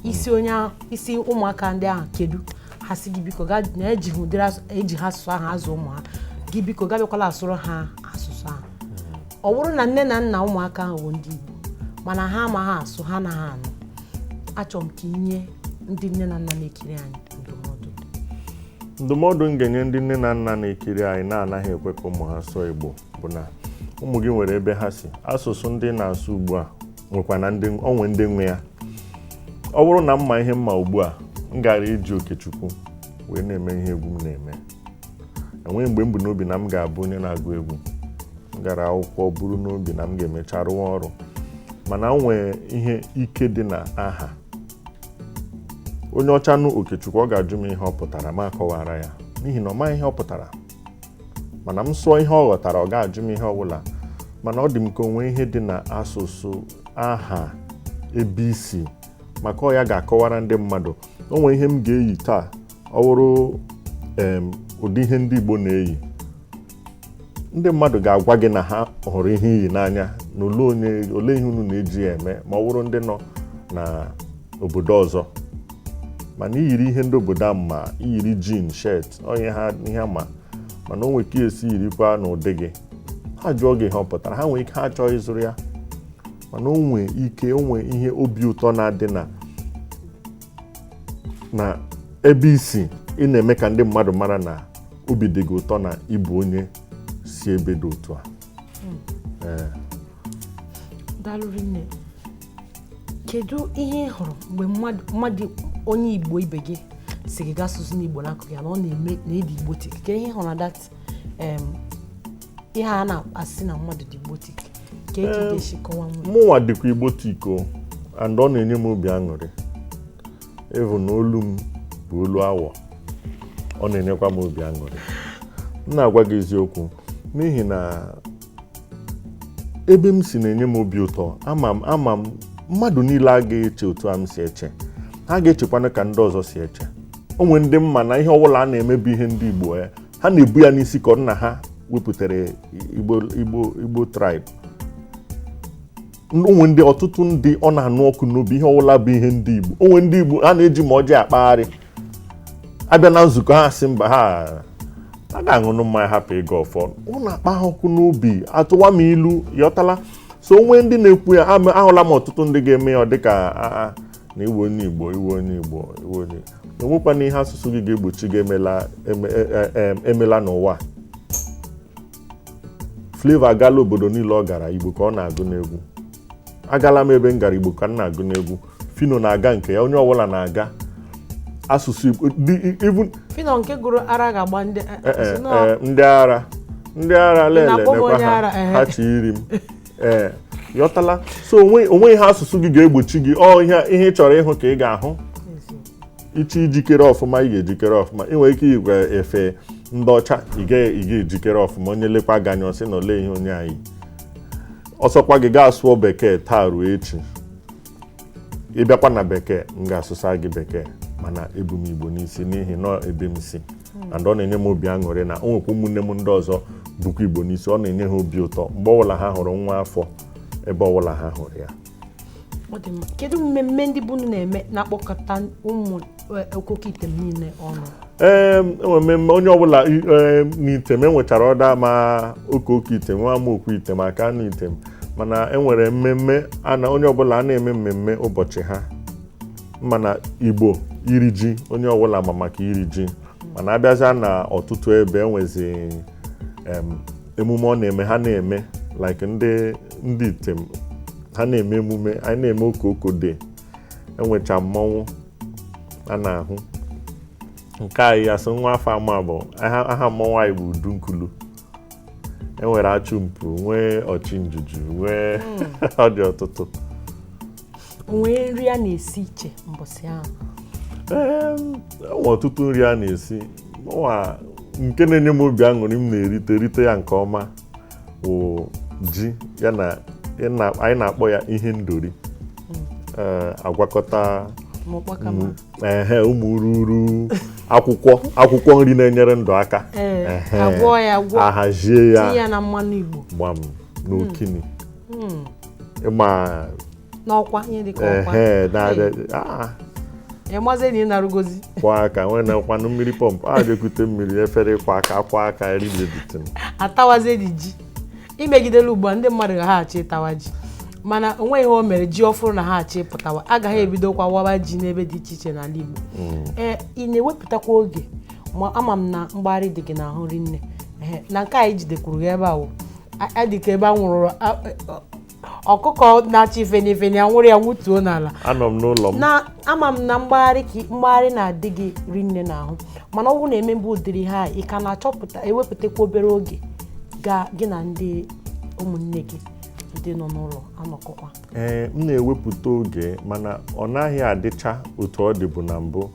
isi onye isi ụmụaka ndị ahụ kedu, ha si gị biko gaa na eji ha ụdịrị eji ha asụsụ ahụ azụ ụmụ ha, gị biko gaa bịakwala asụrụ ha asụsụ ahụ. Ọ bụrụ na nne na nna ụmụaka ahụ bụ ndị Igbo, mana ha amaghị asụ, ha anaghị anụ. Achọrọ m ka inye ndị nne na nna na-ekiri anyị ndụmọdụ. Ndụmọdụ m ga-enye ndị nne na nna na-ekiri anyị na-anaghị ekwe ka ụmụ ha sụọ Igbo bụ na ụmụ gị nwere ebe ha si. Asụsụ ndị na-asụ ugbu a nwekwa na ndị onwe ndị nwe ya. Ọ bụrụ na mma ihe mma ugbu a, m gara iji Okechukwu wee na-eme ihe egwu m na-eme. Enweghị mgbe m bụ n'obi na m ga-abụ onye na-agụ egwu. M gara akwụkwọ buru n'obi na m ga-emecha rụwa ọrụ, mana nwee ihe ike dị na aha onye ọcha nụ Okechukwu, ọ ga-ajụ m ihe ọ pụtara, ma akọwara ya, n'ihi na ọ maghị ihe ọ pụtara. Mana m sụọ ihe ọ ghọtara, ọ ga-ajụ m ihe ọbụla. Mana ọ dị m ka onwe ihe dị na asụsụ aha ebe isi, maka ọ ya ga-akọwara ndị mmadụ. O nwee ihe m ga-eyi taa, ọ bụrụ ụdị ihe ndị Igbo na-eyi, ndị mmadụ ga-agwa gị na ha hụrụ ihe iyi n'anya na ole onye ole ihe unu na-eji ya eme, ma ọ bụrụ ndị nọ na obodo ọzọ. Mana iyiri ihe ndị obodo a ma iyiri jean shirt, onye ha ihe ma, mana o nwere ka esi yirikwa n'ụdị gị, ha jụọ gị ihe ọ pụtara. Ha nwere ike ha achọghị ịzụrụ ya, mana o nwee ike o nwee ihe obi ụtọ na-adị na ebe isi ị na-eme ka ndị mmadụ mara na obi dị gị ụtọ na ịbụ onye si ebe dị otu a. Ee. Daalụ rinne. Kedu ihe ị hụrụ mgbe mmadụ onye Igbo ibe gị si gị gaa asụsụ n'Igbo n'akụkụ ya na ọ na-eme na ịdị Igbotic? Kedu ihe ị hụrụ na that ihe a na-asị na mmadụ dị Igbotic, ka eke ga-esi kọwa nwe? Mụnwa dịkwa Igbotic o, and ọ na-enye m obi aṅụrị ịvụ na olu m bụ olu awọ. Ọ na-enyekwa m obi aṅụrị, m na-agwa gị eziokwu, n'ihi na ebe m si na-enye m obi ụtọ. Ama m mmadụ niile agaghị eche otu a m si eche. Ha ga-echekwana ka ndị ọzọ si eche. O nwere ndị mma na ihe ọbụla a na-emebu ihe ndị Igbo ya, ha na-ebu ya n'isi ka nna ha wepụtara Igbo tribe. Onwe ndị ọtụtụ ndị ọ na-anụ ọkụ n'obi ihe ọbụla bụ ihe ndị Igbo. Onwe ndị Igbo ha na-eji ma ọjị akpagharị abịa na nzukọ, ha sị mba, ha a ga-aṅụnụ mmanya hapụ ịga ọfọ. Ọ na-akpa ha ọkụ n'obi, atụwa m ilu yọtala. So onwe ndị na-ekwu ya, ahụla m ọtụtụ ndị ga-eme ya ọ dịka na iwe onye Igbo, iwe onye Igbo, iwe onye enwekwana ihe asụsụ gị ga-egbochi gị emela n'ụwa. Flavour agala obodo niile ọ gara, Igbo ka ọ na-agụ n'egwu. Agala m ebe m gara, Igbo ka m na-agụ n'egwu. Phyno na-aga nke ya, onye ọbụla na-aga asụsụ Igbo. Even Phyno nke gụrụ ara ga-agba ndị Eh, eh, ndị ara, ndị ara lele. Na-akpọ m nekwa onye ha ara, ehe. Ha chi iri m. Ee, ghọtala. So onwe ihe asụsụ gị ga-egbochi gị. Ọ ihe ị chọrọ ịhụ ka ị ga-ahụ. Ichi ijikere ọfụma, ị ga-ejikere ọfụma. Ị nwere ike igwe efe ndị ọcha, ị ga-ejikere ọfụma. Onye lekwa gị anya, ọsị na olee ihe onye anyị ọsọkwa gị gaa sụọ Bekee taa ruo echi. Ịbịakwa na Bekee, m ga-asụsa gị Bekee, mana ebu m Igbo n'isi n'ihi na ebe m si, and ọ na-enye m obi aṅụrị na o nwekwa ụmụnne m ndị ọzọ bụkwa Igbo n'isi. Ọ na-enye ha obi ụtọ mgbe ọbụla ha hụrụ nwa afọ, ebe ọbụla ha hụrụ ya. Ọ dị mma. Kedu mmemme ndị bunu na-eme na-akpọkọta ụmụ Okoko Item niile ọnụ? Ee, enwere mmemme onye ọbụla n'Item enwechara ọda ma Okoko Item, nwa amaokwu Item, aka anụ Item, mana enwere mmemme a na onye ọbụla a na-eme mmemme ụbọchị ha. Mana Igbo iri ji, onye ọbụla ma maka iri ji, mana abịazịa na ọtụtụ ebe enwezi emume ọ na-eme ha na-eme, like ndị Item ha na-eme emume anyị na-eme Okoko Day. Enwecha mmọnwụ a na-ahụ nke anyị asị nwa afọ ama bụ aha mmọnwụ anyị bụ Udunkulu. Enwere achụmpụ, nwee ọchị njuju, nwee ọ dị ọtụtụ. O nwee nri a na-esi iche mbọsị ahụ? Enwe ọtụtụ nri a na-esi. Nwa nke na-enye m obi aṅụrị m na-erite erite ya nke ọma wụ ji ya na anyị na-akpọ ya ihe ndori. Ee, agwakọta ma ụkpaka ma ehe, ụmụ ururu akwụkwọ, akwụkwọ nri na-enyere ndụ aka. Ee, agwọ ya agwọ. Ahazie ya. Tinye ya na mmanụ Igbo. Gbam n'okini ịma. N'ọkwa, ihe dịka ọkwa. Ehe, na ah. Ịmazie na ị na-arụgozi. Kwa aka nwee na kwanụ mmiri pọmpụ a ga-ekute mmiri, efere ịkwa aka, akwa aka eribebitin. Atawazie dị ji imegidela. Ugbu a ndị mmadụ ga ha achọ ịtawa ji, mana o nweghị ihe o mere ji ọfụrụ na ha achọ ịpụtawa, agaghị ebidokwa wawa ji n'ebe dị iche iche n'ala Igbo. Ee, ị na-ewepụtakwa oge? Ma ama m na mgbagharị dị gị n'ahụ rinne. Ehe, na nke anyị jidekwuru gị ebe a wụ a dị ka ebe a nwụrụ ọkụkọ na-achọ ifeni ifeni, anwụrụ ya nwụtuo n'ala. Anọ m n'ụlọ m. Na ama m na mgbagharị ka mgbagharị na-adị gị rinne n'ahụ, mana ọ bụrụ na emebe ụdịrị ha, ị ka na-achọpụta ewepụtakwa obere oge ga gị na ndị ụmụnne gị ndị nọ n'ụlọ anọkọkwa? Ee, m na-ewepụta oge, mana ọ naghị adịcha otu ọ dịbụ na mbụ.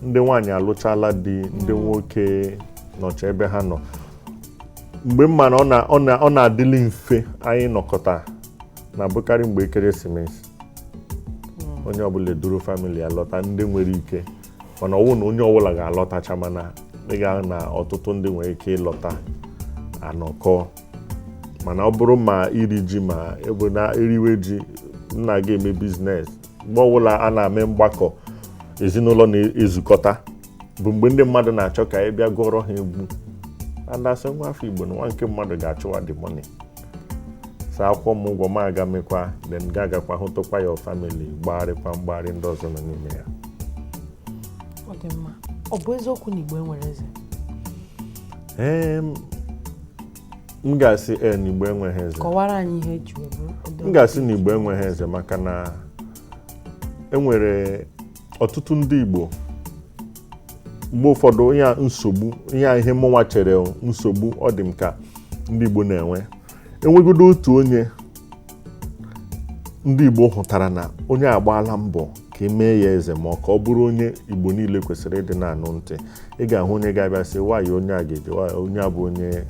Ndị nwaanyị alụchala di, ndị nwoke nọcha ebe ha nọ. Mgbe m ma na ọ na-adịli mfe anyị nọkọta na-abụkarị mgbe ekeresimesi, onye ọbụla eduru family alọta, ndị nwere ike. Mana ọ bụrụ na onye ọbụla ga-alọtacha, mana ị ga na ọtụtụ ndị nwere ike ịlọta anọkọ. Mana ọ bụrụ ma iri ji ma ebe na eriwe ji, nna ga-eme business. Mgbe ọbụla a na-eme mgbakọ ezinụlọ na-ezukọta bụ mgbe ndị mmadụ na-achọ ka ị bịa gụọrọ ha egwu. Andasị nwa afọ Igbo na nwa nke mmadụ ga-achụwa the money sa akwụkwọ m ụgwọ, ma aga mekwa, then ga-agakwa hụtụkwa ya family, gbagharịkwa mgbagharị ndị ọzọ nọ n'ime ya. Ọ dị mma. Ọ bụ eziokwu na Igbo enwere eze? Ee, m ga-asị ee, na Igbo enweghị eze. Kọwara anyị ihe eji wee bụrụ. M ga-asị na Igbo enweghị eze maka na enwere ọtụtụ ndị Igbo. Mgbe ụfọdụ ihe a nsogbu, ihe a ihe mụnwa chere nsogbu, ọ dị m ka ndị Igbo na-enwe enwegodo otu onye ndị Igbo hụtara na onye agbaala mbọ ka e mee ya eze, ma ọ ka ọ bụrụ onye Igbo niile kwesịrị ịdị na-anụ ntị. Ị ga-ahụ onye ga-abịa sị nwaanyị onye a ga-eji nwaanyị onye a bụ onye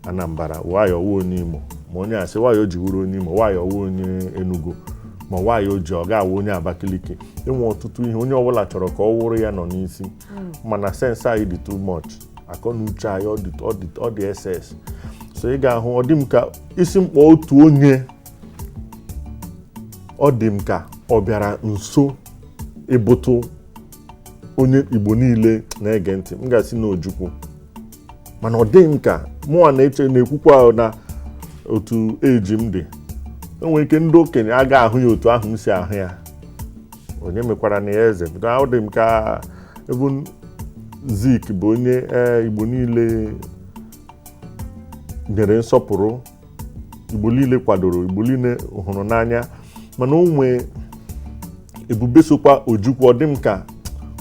Anambra, nwaanyị ọwụ onye Imo, ma onye a sị nwaanyị o ji wuru onye Imo, nwaanyị ọwụ onye Enugu, ma nwaanyị o ji ọ ga-awụ onye Abakaliki. Enwe ọtụtụ ihe onye ọbụla chọrọ ka ọ wụrụ ya nọ n'isi, mana sense anyị dị too much, akọ na uche anyị ọ dị ss. So ị ga-ahụ ọ dị m ka isi mkpọ otu onye, ọ dị m ka ọ bịara nso ịbụtụ onye Igbo niile na-ege ntị. M ga-asị na Ojukwu, mana ọ dịghị m ka mụnwa na-eche na-ekwukwa na otu eji m dị, enwere ike ndị okenye aga ahụ ya otu ahụ m si ahụ ya. Onye mekwara na ya eze, ọ dị m ka ebe Zik bụ onye ee Igbo niile nyere nsọpụrụ. Igbo niile kwadoro, Igbo niile hụrụ n'anya. Mana o nwee ebube sokwa Ojukwu. Ọ dị m ka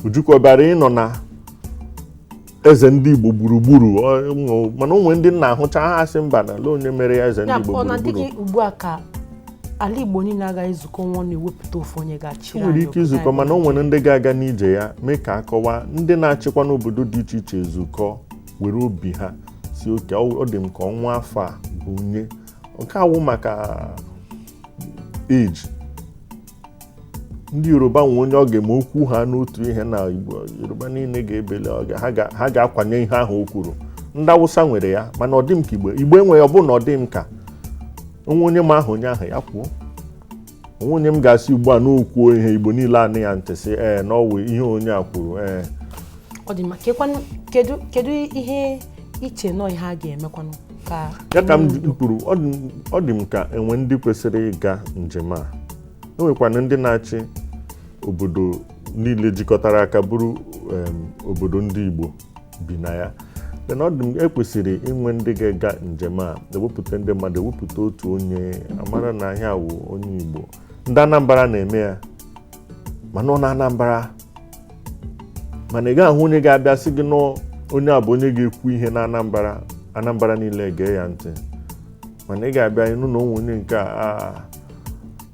Ojukwu ọ bịara ịnọ na eze ndị Igbo gburugburu. Mana o nwee ndị nna ahụcha ha asị mba, na lee onye mere ya eze ndị Ya Igbo ọ na gburugburu. Dịghị ugbu a ka ala Igbo niile agaghị ezukọ nwa na-ewepụta ofu onye ga-achịrị O nwere anyị ike obodo izukọ, anyị. mana o nwere ndị ga-aga n'ije ya mee ka akọwa ndị na-achịkwa n'obodo dị iche iche ezukọ were obi ha si oke. Ọ dị m ka ọnwa afọ a bụ onye nke awụ maka age. Ndị Yoruba nwe onye ọ ga-eme okwu ha n'otu ihe na Igbo Yoruba niile ga-ebele, ha ga-akwanye ihe ahụ o kwuru. Ndị Awụsa nwere ya, mana ọ dị m ka Igbo enweghị. Ọ bụrụ na ọ dị m ka onwe onye ma ahụ onye ahụ ya kwuo onwe onye m ga-asị ugbu a na okwuo ihe, Igbo niile anụ ya ntị sị ee, na ọ wụ ihe onye a kwuru, ee. Ọ dị mma. Kedu ihe iche nọ ihe a ga-emekwanụ ka Ya ka m enwee udo? kwuru, ọ dị m ka enwe ndị kwesịrị ịga njem a. Enwekwana ndị na-achị obodo niile jikọtara aka bụrụ obodo ndị Igbo bi na ya. Then ọ dị m ekwesịrị inwe ndị ga-aga njem a, ewepụta ndị mmadụ, ewepụta otu onye amara na ihe awụ onye Igbo. Ndị Anambra na-eme ya, mana ọ na Anambra, mana ị gaghị ahụ onye ga-abịa sị gị nọ onye a bụ onye ga-ekwu ihe na Anambra, Anambra niile gee ya ntị. Mana ị ga-abịa ịnụ na onwe onye nke a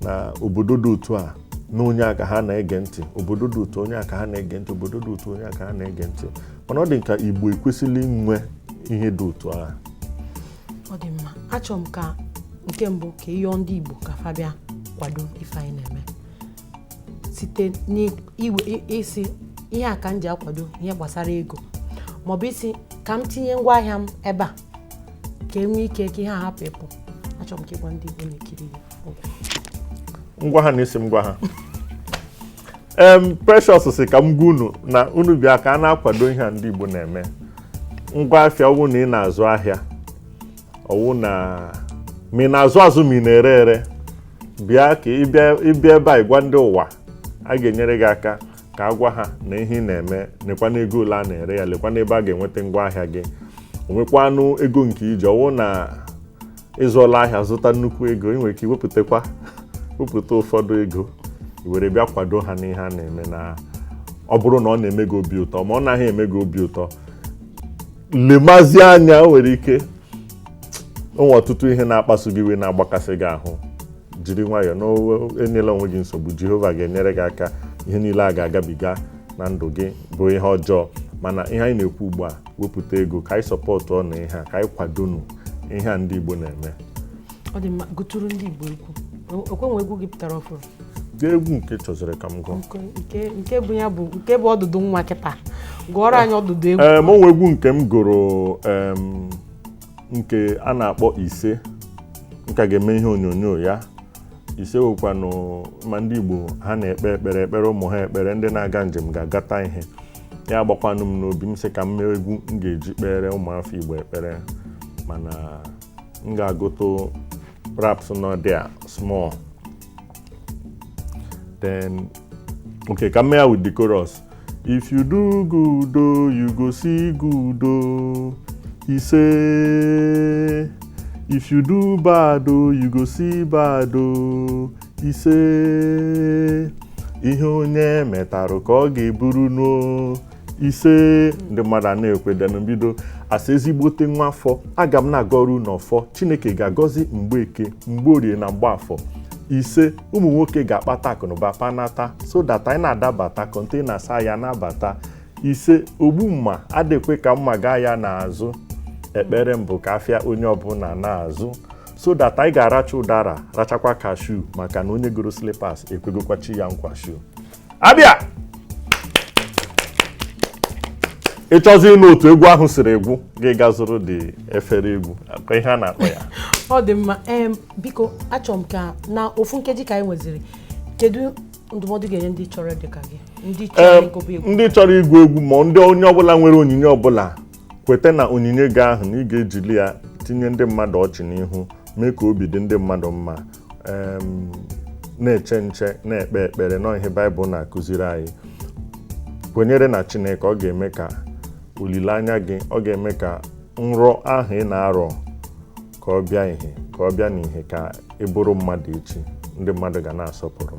na obodo dị otu a na onye a ka ha na-ege ntị, obodo dị otu onye a ka ha na-ege ntị, obodo dị otu onye a ka ha na-ege ntị. Mana ọ dị ka Igbo ekwesịla inwe ihe dị otu a. Ọ dị mma. Achọrọ m ka nke mbụ ka ịyọọ ndị Igbo ka fa bịa kwado ife anyị na-eme site n'iwe isi ihe a ka m ji akwado ihe gbasara ego, maọbụ isi ka m tinye ngwaahịa m ebe a ka e nwee ike ka ihe a hapụ ịpụ. Achọrọ m ka ịgwa ndị Igbo na-ekiri ya okwu. Ngwa ha na-esi m gwa ha, Precious si ka m gwa unu na unu bịa ka a na-akwado ihe a ndị Igbo na-eme. Ngwa afịa, ọwụ na ị na-azụ ahịa, ọwụ na ma ị na-azụ azụ, ma ị na-ere ere, bịa ka ịbịa ebe a ịgwa ndị ụwa a ga-enyere gị aka ka a gwa ha na ihe ị na-eme lekwa na ego ole a na-ere ya, lekwa n'ebe a ga-enweta ngwa ahịa gị. Onwekwanụ ego nke iji ọwụ na ịzụọla ahịa zụta nnukwu ego, ị nwere ike iwepụtakwa wepụta ụfọdụ ego i were bịa kwado ha n'ihe a na-eme. Na ọ bụrụ na ọ na-eme gị obi ụtọ, ma ọ naghị eme gị obi ụtọ, lemazie anya. O nwere ike onwe ọtụtụ ihe na-akpasu gị iwe, na-agbakasị gị ahụ. Jiri nwayọọ na enyela onwe gị nsogbu. Jehova ga-enyere gị aka. Ihe niile a ga-agabiga na ndụ gị bụ ihe ọjọọ, mana ihe anyị na-ekwu ugbu a, wepụta ego ka anyị support na ihe a, ka anyị kwadonu ihe a ndị Igbo na-eme. Ọ dị mma. Gụtụrụ ndị Igbo egwu okwenwe egwu gị pụtara ọfụrụ. Gee egwu nke chọziri ka m gụọ. Nke bụ ya bụ nke bụ ọdụdụ nwa kịta. Gụọrọ anyị ọdụdụ egwu. Ee, m onwe egwu nke m gụrụ, nke a na-akpọ Ise. Nka ga-eme ihe onyonyo ya. Ise wekwanụ ma ndị Igbo ha na-ekpe ekpere, ekpere ụmụ ha ekpere, ndị na-aga njem ga-agata ihe ya agbakwanụ m n'obi m sị ka m mee egwu m ga-eji kpere ụmụafọ Igbo ekpere. Mana m ga-agụtụ raps nọ there small, then okay, ka m mee ya with the chorus. If you do good oh, you go see good oh. Ise. If you do bad oh, you go see bad oh. Ise. Ihe onye metarụ ka ọ ga-eburu n'o. Ise. Ndị mmadụ a na-ekwe denụ mbido asa ezigbote nwa afọ. Aga m na-agọrụ n'ọfọ Chineke ga-agọzi mgbe Eke, mgbe Orie na mgbe Afọ. Ise. Ụmụ nwoke ga-akpata akụnụba panata so that anyị na-adabata container sa ya nabata. Ise. Ogbu mma adịkwe ka mma gaa ya n'azụ. Ekpere mbụ ka afịa onye ọbụla na-azụ so that anyị ga-aracha ụdara, rachakwa cashew, maka na onye goro slippers ekwegokwa chi ya nkwa shoe. Abịa ịchọzi ịnụ otu egwu ahụ siri egwu gị, ga zụrụ dị efere egwu akwa ihe a na-akpọ ya. Ọ dị mma. Biko, achọrọ m ka na ofu nkeji ka anyị nweziri, kedu ndụmọdụ ị ga-enye ndị chọrọ dị ka gị, ndị chọrọ ịgụba egwu? Ndị chọrọ ịgụ egwu, ma ndị onye ọbụla nwere onyinye ọbụla, kweta na onyinye gị ahụ na ị ga-ejili ya tinye ndị mmadụ ọchị n'ihu, mee ka obi dị ndị mmadụ mma. Na-eche nche, na-ekpe ekpere nọ ihe Baịbụl na-akụziri anyị. Kwenyere na Chineke, ọ ga-eme ka olileanya gị, ọ ga-eme ka nrọ ahụ ị na-arọ. Ka ọ bịa ihe, ka ọ bịa n'ihe, ka ị bụrụ mmadụ echi ndị mmadụ ga na-asọpụrụ.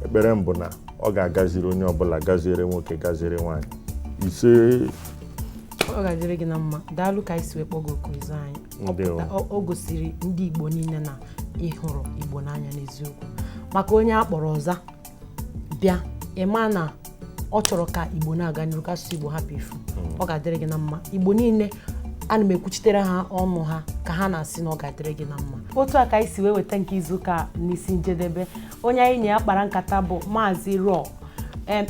Ekpere m bụ na ọ ga-agaziri onye ọbụla, gaziere nwoke, gaziere nwaanyị. Ise. Ọ ga-adịrị gị na mma. Daalụ ka anyị si wee kpọọ gị oku ịzụ anyị. Ọ Ndewo. o gosiri ndị Igbo niile na ịhụrụ Igbo n'anya n'eziokwu, maka onye a kpọrọ ọza bịa, ịma na ọ chọrọ ka Igbo na-aga n'iru, ka asụsụ Igbo hapụ ifu. Ọ ga-adịrị gị na mma. Igbo niile, ana m ekwuchitere ha ọnụ ha ka ha na-asị na ọ ga-adịrị gị na mma. Otu a ka anyị si wee weta nke izuụka n'isi njedebe. Onye anyị na ya kpara nkata bụ Maazị Raw.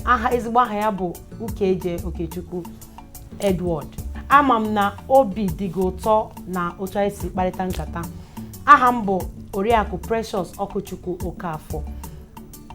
Aha ezigbo aha ya bụ Ukeje Okechukwu Edward. Ama m na obi dị gị ụtọ na otu anyị si kparịta nkata. Aha m bụ Oriakụ Precious Ọkụchukwu Okafọ.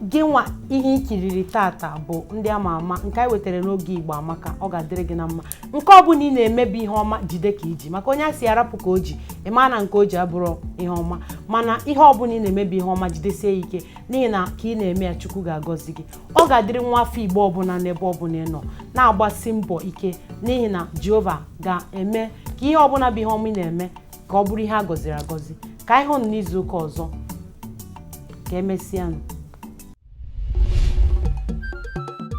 Gị nwa, ihe ikiriri tata bụ ndị ama ama nke anyị wetara n'oge Igbo Amaka. Ọ ga-adịrị gị na mma. Nke ọ bụla ị na-emebi ihe ọma, jide ka iji, maka onye a si arapụ ka o ji, ịma na nke o ji abụrụ ihe ọma. Mana ihe ọbụla ị na-emebi ihe ọma, jidesie ya ike, n'ihi na ka ị na-eme ya, Chukwu ga-agọzi gị. Ọ ga-adịrị nwa afọ Igbo ọbụla n'ebe ọbụla ị nọ na-agbasi mbọ ike, n'ihi na Jehova ga-eme ka ihe ọbụla bụ ihe ọma ị na-eme ka ọ bụrụ ihe a gọziri agọzi. Ka anyị hụ n'izu ụka ọzọ. Ka emesịanụ.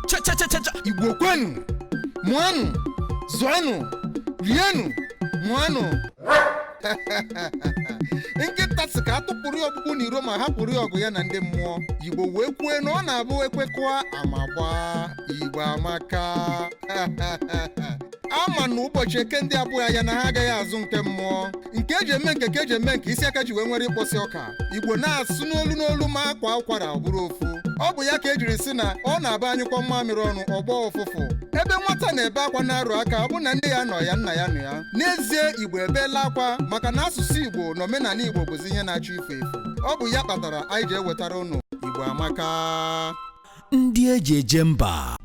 Cha cha cha cha cha. Igbo kwenu, mụanụ, zụanụ, rienụ, mụanụ. Nkịta sị ka a tụpụrụ ya ọkpụkpụ n'iro ma hapụrụ ya ọgụ ya na ndị mmụọ. Igbo wee kwue na ọ na-abụ ekwekọa ama gbaa. Igbo amaka. Ama na ụbọchị Eke ndị abụghị ya na ha agaghị azụ nke mmụọ, nke eji eme nke ka eji eme nke isi aka ji wee nwere ịkpọsị ọka. Igbo na-asụ n'olu n'olu, ma akwa ụkwara ọ bụrụ ofu. Ọ bụ ya ka ejiri sị na ọ na-aba anyụkọ mmamịrị ọnụ ọgbọ ụfụfụ. Ebe nwata na-ebe akwa na-arụ aka, ọ bụ na nne ya nọ ya, nna ya nọ ya. N'ezie, Igbo ebeela akwa maka na asụsụ Igbo na omenala Igbo bụzi ihe na-achọ ifu efu. Ọ bụ ya kpatara anyị ji ewetara ụnụ Igbo Amaka. Ndị eji eje mba.